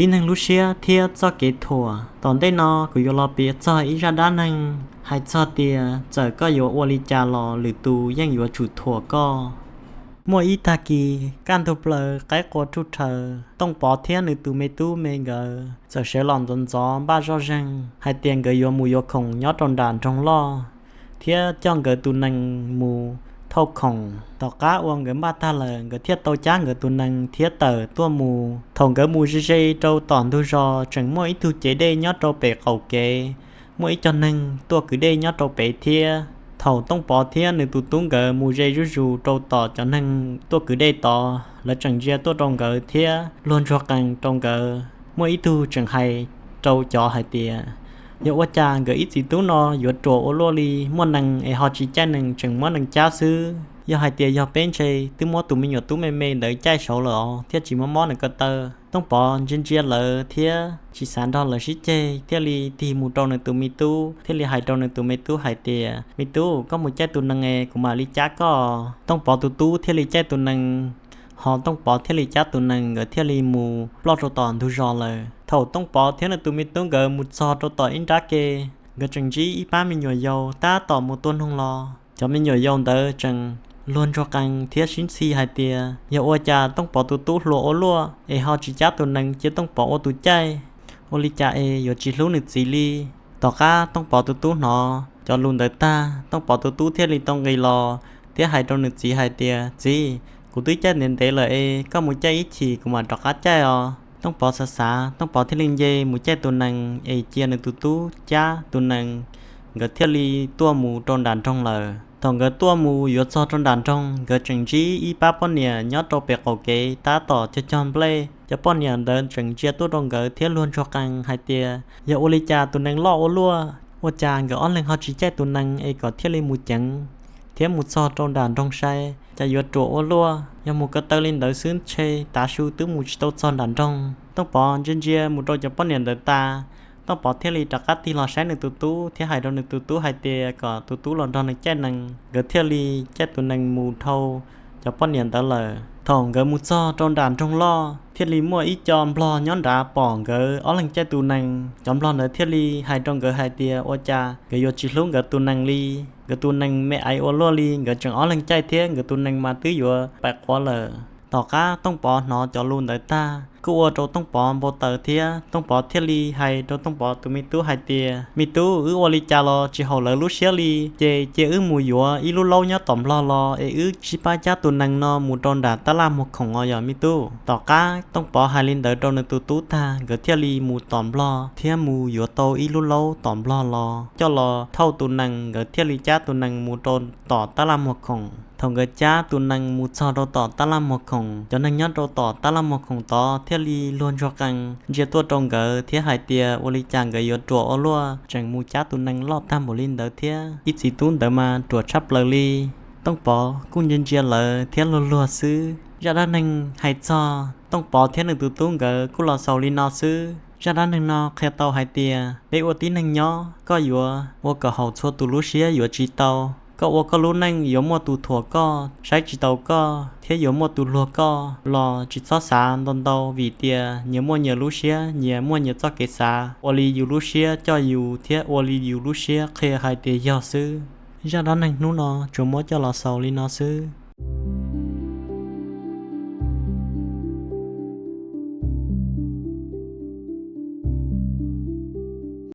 tib neeg lub siab thiab txoj kev thuam. Tom ntej no kuv yuav los piav txog ib zaj dab neeg hais txog tias txawm koj yuav ua li cas los lwm tus yeej yuav tsum thuam koj. Muaj ib tag kis kaj ntug plaws qaib qua ruj rhaws, Tooj Pov thiab nws tus me tub me nkawd txawm sawv los ntxov ntxov npaj zoj zeeg hais tias nkawd yuav mus yuav khoom nyob rau nram nroog loj thiab coj nkawd tus nees mus thauj khoom. Tom qab uas nkawd npaj tag lawm, nkawd thiaj tau cab nkawd tus nees thiab tawm tuaj mus. Thaum nkawd mus ze ze rau tom ntug zos, tseem muaj ib tug cev dej nyob rau pem qaum kev, muaj ib co neeg tuaj kwv dej nyob rau pem thiab. Thaum Tooj Pov thiab nws tus tub nkawd mus ze zuj zus rau tom cov neeg tuaj kwv dej tod, lawv tseem ntsia tuaj rau nkawd thiab luag ntsuag qees rau nkawd. Muaj ib tug tseem hais rau cov hais tias, yog ua cas nkawd ib txiv tub no yuav ruam ua luaj li, muaj nees es ho tsis caij nees, tseem muab nees cab xwb. Yog hais tias yog peb ntshe twb muab tus me nyuam tub me me ntawd caij saud lawm os, thiaj tsis mob mob nws ko taw. Tooj Pov ntsia ntsia lawv thiab tsis xav nrog lawv sib ceg, thiaj li tig mus rau nws tus me tub, thiaj li hais rau nws tus me tub hais tias, me tub, koj mus caij tus nees es kuv mam li cab koj. Tooj Pov tus tub thiaj li caij tus nees, ho Tooj Pov thiaj li cab tus nees, nkawd thiaj li mus ploj rau tom ntug zos lawm. Thaum Tooj Pov thiab nws tus me tub nkawd mus txog rau tom ib nrab ke, nkawd tseem ntsib ib pab me nyuam yaus tab tom mus tua noog los. Cov me nyuam yaus ntawd tseem luag ntsuag qees thiab sib ntxhi hais tias, yog ua cas Tooj Pov tus tub hluas ua luaj es ho tsis cab tus nees cia Tooj Pov ua tus caij, ua li cas es yuav tsis hlub nws txiv li. Tom qab Tooj Pov tus tub hnov cov lus ntawd tag, Tooj Pov tus tub thiaj li tau nqis los thiab hais rau nws txiv hais tias, txiv, kuv twb caij ntev ntev lawm es koj mus caij ib chim kuv mam rov qab caij os. Tooj Pov xav xav, Tooj Pov thiaj li nce mus caij tus nees es cia nws tus tub cab tus nees, nkawd thiaj li tuaj mus rau nram nroog lawm. Thaum nkawd tuaj mus yuav txog rau nram nroog, nkawd tseem ntsib ib pab poj niam nyob rau pem qaum kev tab tom cog cog nplej. Cov poj niam ntawd tseem ntsia tuaj rau nkawd thiab luag ntsuag qees hais tias, yog ua li cas tus nees loj ua luaj, ua cas nkawd ob leeg ho tsis caij tus nees es kom thiaj li mus ceev thiab mus txog rau nram nroog sai, cas yuav ruam ua luaj. Yog mus ko taw li ntawd xwb ntshe tav su twb mus tsis tau txog nram nroog. Tooj Pov ntsia ntsia mus rau cov poj niam ntawd tas, Tooj Pov thiaj li rov qab tig los saib nws tus tub thiab hais rau nws tus tub hais tias kom tus tub los nrog nws caij nees. Nkawd thiaj li caij tus nees mus dhau cov poj niam ntawd lawm. Thaum nkawd mus txog rau nram nroog loj, thiaj li muaj ib co nplog nyob nrad pom nkawd ob leeg caij tus nees. Cov nplog ntawd thiaj li hais rau nkawd hais tias, ua cas nkawd yuav tsis hlub nkawd tus nees li, nkawd tus nees me aiv ua luaj li, nkawd tseem ob leeg caij thiab nkawd tus nees mas twb yuav pais quav lawm. Tom qab Tooj Pov hnov cov lus ntawd tag, kuj ua rau Tooj Pov npau taws thiab. Tooj Pov thiaj li hais rau Tooj Pov tus me tub hais tias, me tub, wb ua li cas los tsis haum lawv lub siab li, ces cia wb mus yuav ib lub laub nyob tom nplog los es wb sib pab cab tus nees no mus rau nram tab laj muag khoom os yog me tub. Tom qab Tooj Pov hais li ntawd rau nws tus tub tag, nkawd thiaj li mus tom nplog thiab mus yuav tau ib lub laub tom nplog los coj los thauj tus nees. Nkawd thiaj li cab tus nees mus rau tom tab laj muag khoom. Thaum nkawd cab tus nees mus txog rau tom tab laj muag khoom, cov neeg nyob rau tom tab laj muag khoom tod thiaj li luag ntsuag qees ntsia tuaj rau nkawd thiab hais tias, ua li cas nkawd yuav ruam ua luaj, tseem mus cab tus nees loj tag npaum li ntawd thiab, ib txiv tub ntawd mas ruam tshaj plaws li. Tooj Pov kuj ntsia ntsia lawv thiab luag luag xwb. Zaj dab neeg hais txog Tooj Pov thiab nws tus tub nkawd kuj los xaus li no xwb. Zaj dab neeg no qhia tau hais tias peb ua tib neeg nyob, koj yuav ua kom haum txhua tus lub siab yuav tsis tau. Koj ua koj lub neej yuav muaj tus thuam koj, saib tsis taus koj, thiab yuav muaj tus luag koj los tsis txhob xav ntau ntau, vim tias nyias muaj nyias lub siab, nyias muaj nyias txoj kev xav, ua li yus lub siab coj yus thiab ua li yus lub siab qhia hais tias yog xwb. Zaj dab neeg hnub no tsuas muab coj los xaus li no xwb.